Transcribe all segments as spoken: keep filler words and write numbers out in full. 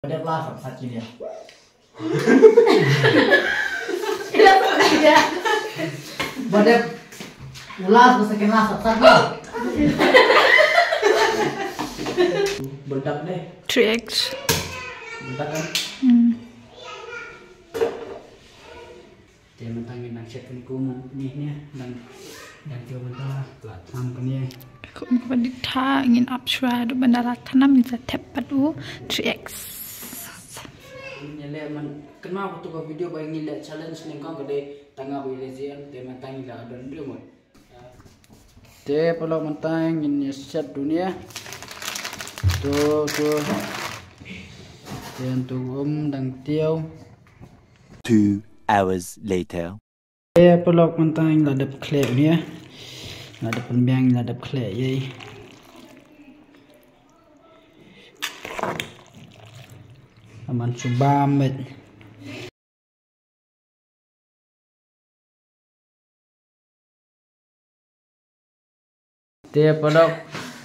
Ba dep la sat sat ki dia. Ba dep u la ba second la sat sat ba. Buldak deh. Three X. Buldak kan? Hmm. Te mynta ngin nang check kane kum ne ne dang dang kiew mynta la thnam kane. Kum ka dei tha ngin ap shuwa ruh ban da la thnam ngin sa thep pat u three X. Ngin leh man kynmaw katu ka video ba ngin leh challenge nyngkong ka dei tang nga ba ïaleh jingim te mynta ngin la don ruh mut. Te paralok mynta ngin ïa set duh ne. Tu tu. Te tu um dang tiew. Two hours later. Te paralok mynta ngi la dep khleh ne. La dep pynbiang ngi la dep khleh ïa. Aman shu bam met. Te paralok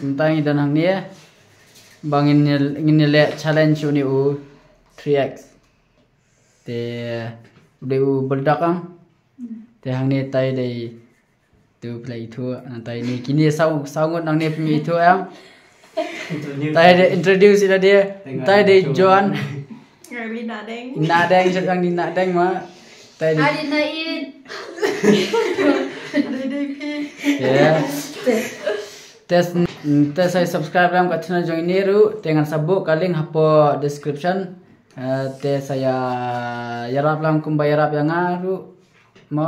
mynta ngi don hangne ba ngin ngin leh challenge une u three X. Te u dei u buldak ang. Te hangne tai dei tu pla ithuh nang tai ne kine saw saw ngut nang ne pla ithuh ang. Tai dei introduce ila dei tai dei John. Nang ni na deng. Na deng jot nang ni na deng ma. Tai dei. Adi na in. Dei dei pi. Ya. Tes tes ai subscribe lam ka channel jong ini ruh te ngan sa buh ka link hapoh description. Eh, te sa ïa ïarap lang kumba ïarap ïa nga ruh mo.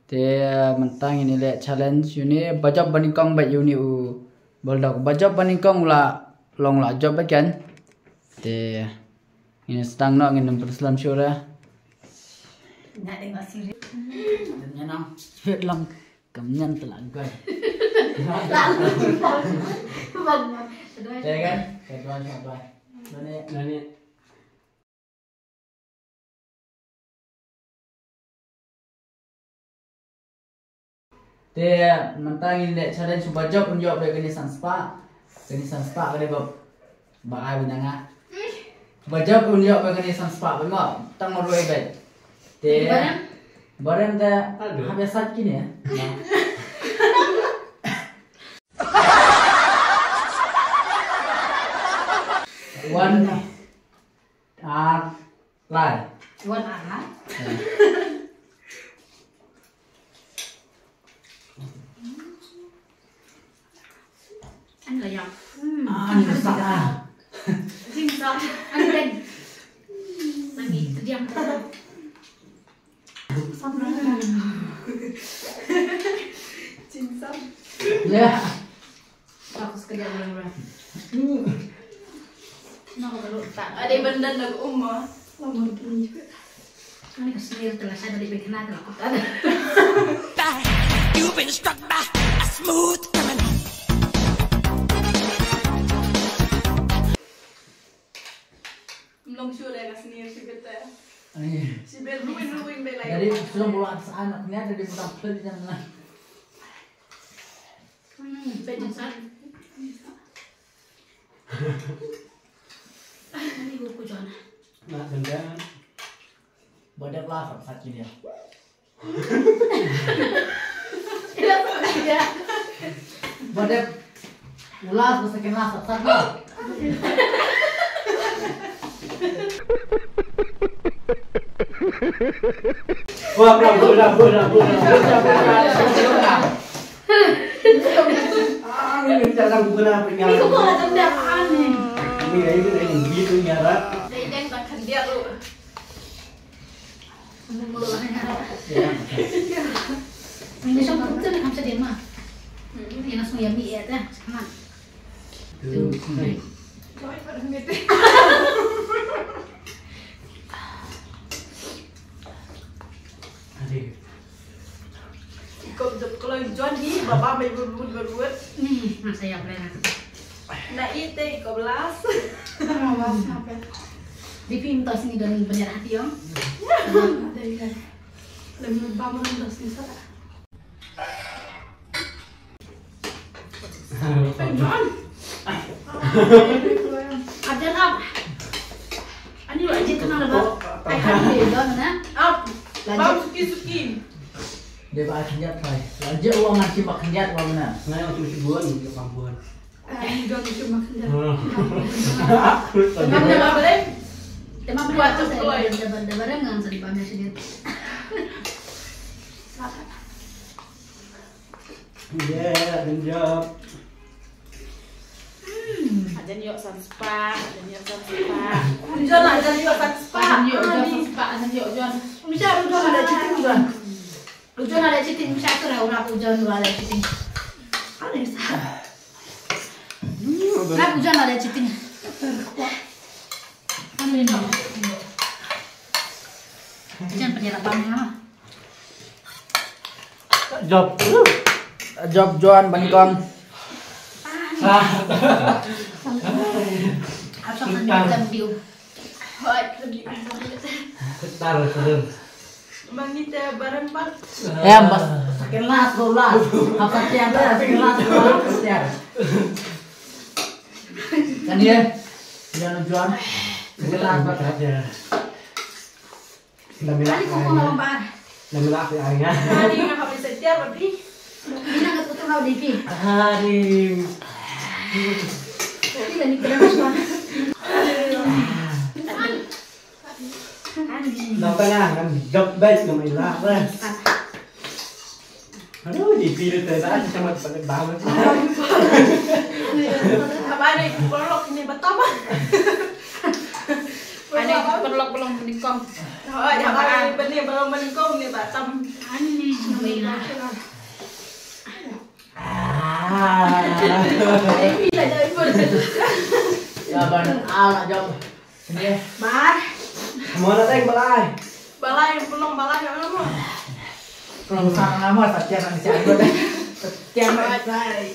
Te mynta ngin leh challenge une ba jop ba nyngkong ba une u buldak ba jop ba nyngkong la long la jop ba ken. Te ngin sdang noh ngin ym pynslem shuh re. Nga dei ba serious. Nang hit lang kam nyan te la gai. Te kan? Te kan? Nani? Nani? Te mynta ngin leh challenge ba jop un ïoh bad kane san spah. Kane san spah kane ba ba ai wina nga. Ba jop un ïoh bad kane san spah ba ma tang ma ruai bad. Te barang barang te ha biasa kini ya. One. Ar lai. Wan ar lai. An la yam. An la sa. Jing sa. An den. Nangi diam. Sam na. Jing sam. Ya. Aku sekejap ulang ulang. Nak kalau tak ada benda nak umma. Lama tu juga. Ani ka sendiri telah sadar di bengkena telah aku tak ada. You've been struck by a smooth criminal. Mlong shu da ka sneer shi bit ta. Shi bit ruin ruin bit lai. Dari sudah mula sa anak ni ada di muka pun di dalam. Hmm, bit jin sa. Ani buku jona. Nak dendam. Bodak lah sat sat kini ya. Ba dep u last ba second last sat sat ba. Wah, bravo, bravo, bravo, bravo. Ah, ini dalam guna penyakit. Ini kok ada dendam aneh. Ini, ini, ini, gitu, nyarat. Dai deng tak khendiat lu. Ini langsung yummy ya, teh. Sama. Tuh. Aduh. Ikop jop kalau John hi baba mai berbuat berbuat. Nih, masa ya pernah. Na ite ikop las. Las apa? Di film tos ni don bener hati ong. Ada ya. Lem bam ron tos ni sa. John. Ada lah. Ani la jit na ba. Ai kan de don na. Ap. Bang suki suki. Dei ba khyndiat kai. La jit wa ngan shi ba khyndiat wa na. Ngai wa tu shi buan, bang buan. Ani don shi ma khyndiat. Tama ba ba. Tama ba ba. Tama ba ba. Tama ba ba. Tama ba ba. Yeah, good job. Ajan yok san spah, ajan yok san spah. Jon, ajan yok san spah. Ajan yok, jon san spah, ajan yok, jon. Misha, jon ada cheating, jon. Jon ada cheating, misha tu lah orang jon ada cheating. Ani sa. Lah jon ada cheating. Ani no. Jon penyerap bang ha. Job. Job John Bangkong. Asal kan jam diu. Hoi, pergi. Ketar, ketar. Bang kita bareng bang. Ya, bas. Sekelas dua belas. Apa tiada sekelas dua belas. Kan dia. Dia John. Sekelas dua belas. Lamila. Ani ko ko na lambar. Lamila fi aringa. Ani nga hab setia berarti. Ini nga tutu hab di pi. Hari. Ini ni kena masuk. Ani. Lambar na kan job baik nama ilah. Aduh, di pil tu dah sama tempat bang. Apa ni? Pelok ni betul apa? Ani pelok belum menikam. Oh, ya, apa ni? Benih belum menikam ni batam. Ani ni semua. Ah. Ini lah dah ibu. Ya, ban ala jam. Sini. Bar. Mo na teng balai. Balai, pulong balai, ano mo? Pulong sa nga mo, sa tiyan ang siya. Sa tiyan ang siya. Eh,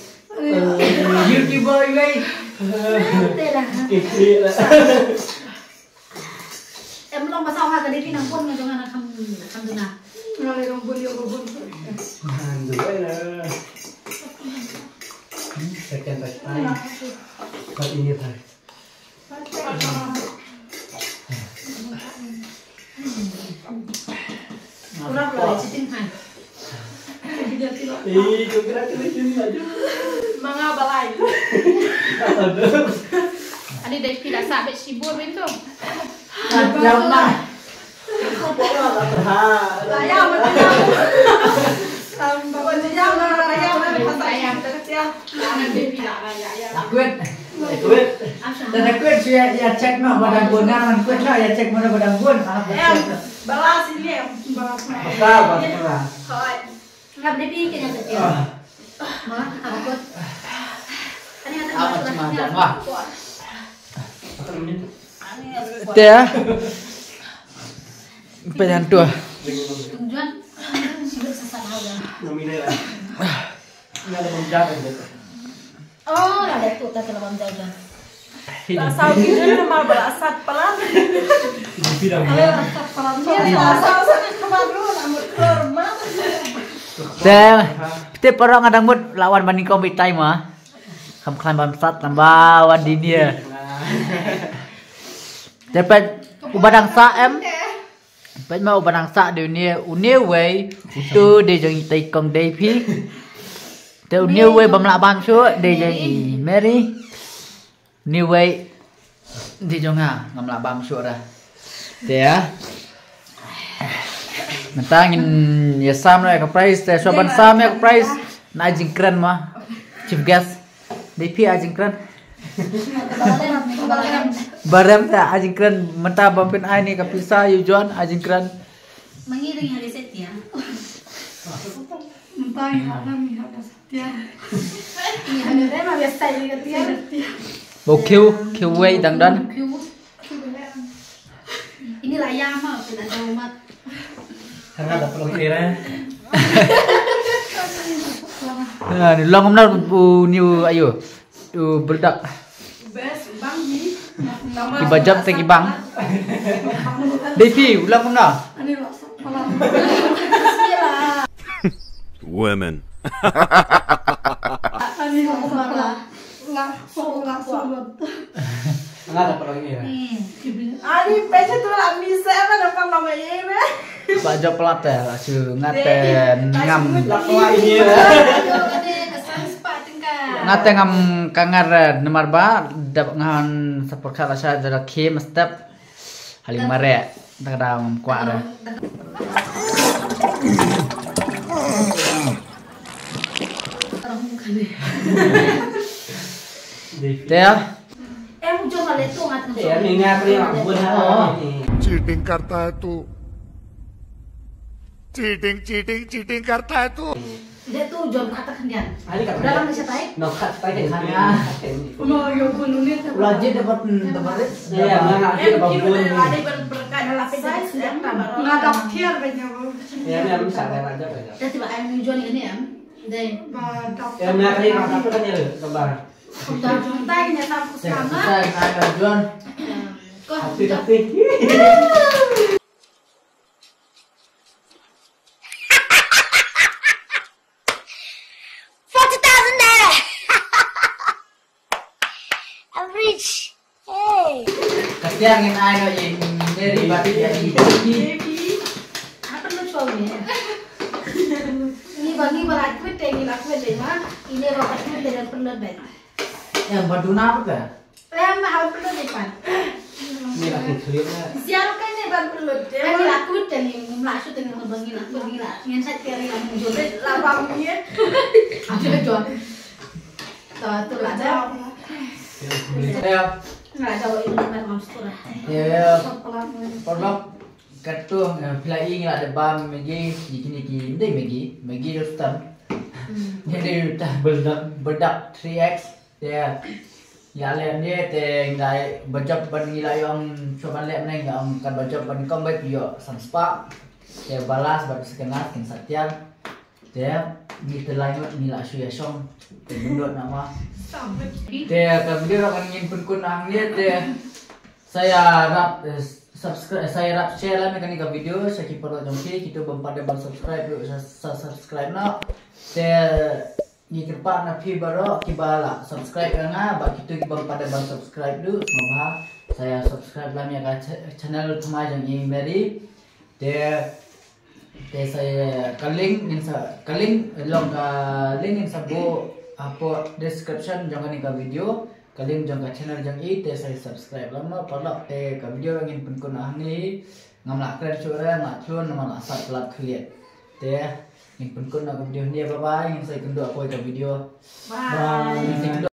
YouTuber, wei. Tela. Kikli lah. Em, long pasal ha ka dei phi nang pun nga jong nga na kham, kham duna. Nga le long pun yo ko pun. Nang dua lah. Hmm, second time. But ini time. Kurang lah, cheating hai. Eh, congratulations, Maju. Manga balai. Aduh. Ani dei phi la sa bet shibur ben tu. Jam lah. Raya mana? Tambah jam lah, raya mana? Pasal yang terkecil. Anak dei phi la raya ya. Takut. Takut. Dah takut, saya ya check no, badan bonar, takut no, ya check mana badan bon. Ah, em, betul. Balas ini, em. Betul, betul. Hoi. Ngap dei phi kenya setia. Ah. Ma, takut. Ani kata apa cuma jam, wah. Te ya. Penyan tu. Tujuan, tujuan sibuk sesat hau dah. Nami dei lah. Nada pemjat aja. Oh, ada tu tak kena pemjat dah. La saw ki jun ma ba la sat palat. Bidang. Ayo, la sat palat. Ni la saw sat ka ba ru na mut klor ma. Te, te parang adang mut lawan mani kong bitai ma. Kam klan bam sat lamba wan dinia. Te pet u ba dang sa em. Peit ma u ba nang sah de une, une uwei uto de jong i tei kong dei phi. Te une uwei bym lah bam shuh de jong i Mary. Une uwei de jong nga ngam lah bam shuh ra. Te ya. Mynta ngin ïa sam noh ïa ka prize, te shuwa ban sam ïa ka prize na ai jingkren ma chief guest. Dei phi ai jingkren. Barem ta ai jingkren mynta bym pyn ai ne ka pisa ïa u John ai jingkren. Mangi ring hali setia. Mynta ngi hap ngi hap setia. Ngi hap ngi rem biasa ïa ka tia. Bo kiu kiu wei dang dan. Ini lah ya ma pynah jauh mat. Hangat dah perlu kira. Ya, ni long kumno u new ayo. U berdak. Best bang ni. Ki bajam te ki bang. Dei phi u long kumno. Ani lah. Women. Ani lah. Lah. Lah. Nga da pala ini. Ani pesa tu lah misa apa dapat lama ini. Ba jop plat te la shu nga te ngam. Nga te ngam ka ngar, eh, namar ba dap ngan sa pyrkhat la sha jara khie mestep. Haling mare, da ka dang kwah re. Te ya. Em, jom ale tu ngat. Te ya, ni ngat ni, ngat bun ha. Cheating karta hai tu. Cheating, cheating, cheating karta hai tu. Dia tu jom kata kendian. Dalam dia siapa eh? No kata kan. No yo kun ni. Ula je dapat dapat. Ya, mana ada dapat pun. Ada berkat dalam size yang tak baru. Ngadap tiar banyak. Ya, ni am sabar aja banyak. Dah tiba ayam jual ini am. Dai. Ya, mana kali makan apa kan ya, sabar. Udah jom tai ni tak sama. Saya saya jual. Kau tapi tapi. Forty thousand naira. I'm rich. Hey. Kasian ngin ai no ye. Neri bati ya ni. Baby. Apa lu suami? Ni bagi berakhir deh, ni lakuin deh mah. Ini rokat deh dan perlu deh. Yang baduna apa? Em, hal perlu ni pan. Ni lah ku clear lah. Sial kan ni ban perlu. Kan ni lah ku tadi ngum lah shu tengah ngebangi lah, bangi lah. Ngen sat kiri lah muncul. Lah bangi. Ada jual. Tahu tu lah dah. Ya. Nggak ada wajib dengan ngam sekolah. Ya. Sekolah. Pondok. Katu, eh, phi la i ngi la da bam Maggi, ki kine ki, ndei Maggi, Maggi Rustam. Hmm. Ngi dei Rustam. Bedak. Bedak three X. Te ya le ne te ngi la ba jop ban ngi la ong shuwa ban leh ne ngi ong kan ba jop ban kong ba ïoh san spah. Te balas ba second last kin sa tiar. Te ngi te lai ngut ngi la shu ïa shong. Te bun dot na ma. Te ka video ruh kan ngin pynkut na ngi te. Sa ïarap, eh, subscribe, sa ïarap share lem ïa kane ka video sha ki paralok jong phi, kito bym pat dei ban subscribe ruh sa, sa subscribe noh. Te ngi kyrpad na phi baroh kiba la subscribe ïa nga bad kito ki bym pat dei ban subscribe ruh, sngewbha sa ïa subscribe lem ïa ka cha-, channel thymmai jong i Mary. Te, te sa ïa ka link ngin sa, ka link, long ka link ngin sa buh hapoh description jong kane ka video. Ka link jong ka channel jong i te sa subscribe lem noh paralok te ka video ruh ngin pynkut noh hangne. Ngam lah kren shuh re, ngam lah kren namar la sat lap khlieh. Te ngin pynkut noh ka video hangne, bye bye, ngin sa ïakynduh hapoh ka video. Bye. Bye.